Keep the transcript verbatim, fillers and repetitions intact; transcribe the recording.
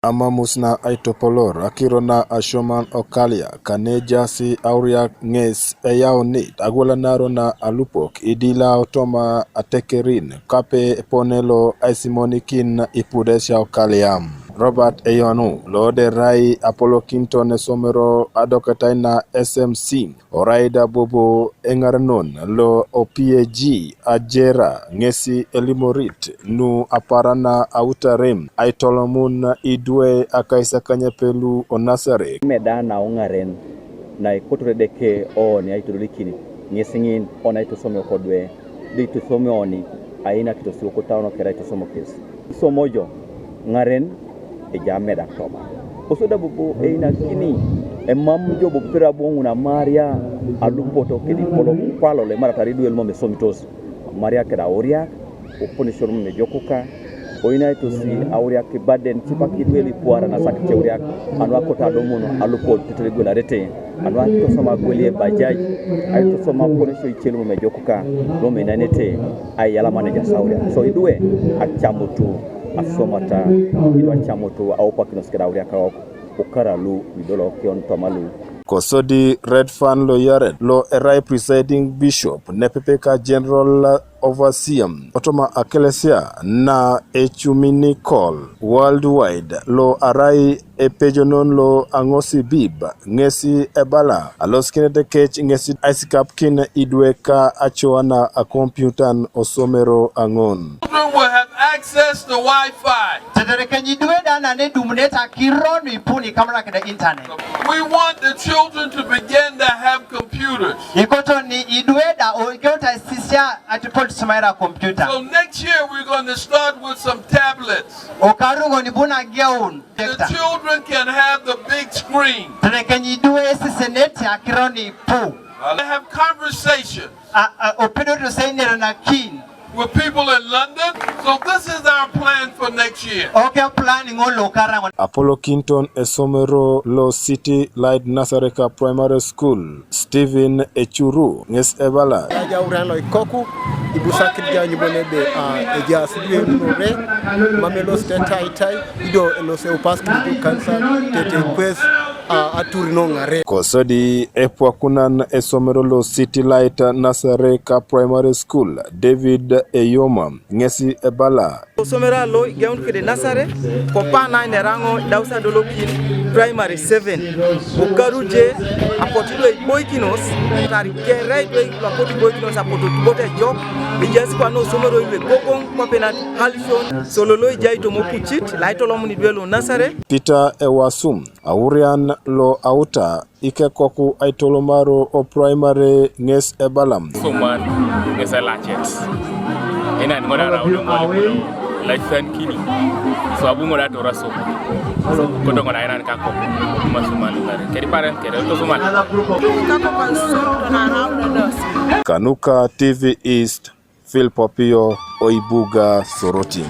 Amamus na aitopolor akiro na asioman okalia kanejasi auriak ŋes eyaunit agwelanaro na alupok idila otoma atekerin kape eponelo aisimonikin ipudesia okalia. Robert Eyonu lo derai apolokinton esomero adoketai na S M C, orai da bobo eŋarenon lo o P A G ajera ŋesi elimorit nu aparana autarem aitolomun idwe akaisakanyape lu o Nasare. Meda na oŋaren na ekotor Edeke oni aitodolikin ŋes ŋin oni aitosomeo kodwe, di itosomeo oni ainakitos lokotauno kere aitosomokis. Isomo jo ŋaren ejaa medak toma. Kosodi da bobo einakini emam jo bobo pera boŋun amaria alupoto kedi polo kwalo lo imaratar idwe lumam esomitos. Amaria keda auriak, oponesio lumam ejokuka, oinaitosi auriak kibaden cipak idwe luipuara nasakice auriak, anu akoto adomun alupot tetere igwelarete. Anu aitosoma agwelie bajaj, aitosoma aponesio ice lumam ejokuka, lumam einanete aiyalama neja sauria. So idwe acamutu asomata, idwe acamutu aupakinos keda auriak aok ukara lu idolokion toma lu. Kosodi Red Fan lo Yared lo erai presiding bishop nepepe ka general overseer otoma akelesia na ecumini kol worldwide lo arai epejonon lo aŋosibib ŋesi ebala alosikinete kec ŋesi aisikapkin idwe ka acoana akompiutan osomero aŋon. Children will have access to Wi-Fi. Tetere keny idwe da na ne dumunete akiro nu ipuni kamra kede internet. We want the children to begin to have computers. Ikoto ni idwe da o ikota sisia atipot sumaira computer. So next year we're going to start with some tablets. Okaru ŋoni buna geun. The children can have the big screen. Terekeny idwe esisenete akiro ni pu. They have conversation. A, a, opedoto seinero na kin. With people in London. So this is our plan for next year. Oke plan ŋolo karaŋo. Apolokinton esomero lo City Light Nursery ka Primary School. Stephen Echuru ŋes ebala. Aja uran lo ikoku, ibusakit ja nyubo nebe, ah, eja sidwe nore, mamelos te tai tai, ido elos eupas kidu kansa, tete kwes, ah, atur no ŋare. Kosodi epwakunan esomero lo City Light Nursery ka Primary School, David Eyoma, ŋesi ebala. Osomero alo igeun kede nasare, kopa na ineraŋo idausa dolokin primary seven. Okaruje, apotu do iboikinos, tari kere do apotu iboikinos, apotu tubot ejok, ejaas kwa no osomero iwe gogoŋ, kwape na halison, sololo ijai tomo kucit, laitolomuni dwe lo nasare. Peter Ewasum, aurian lo auta, Ikekoku aitolomaro o primary ŋes ebalam. Soman ŋes elacet. Enan ŋoda raun eŋol kulo laisankini. So abu ŋoda tora soko. Kodo ŋoda enan kakok. Kuma soman lare. Kedi paren kere to soman. Kakok an so to na raun dos. Kanuka T V East, Phil Popio, Oibuga, Soroti.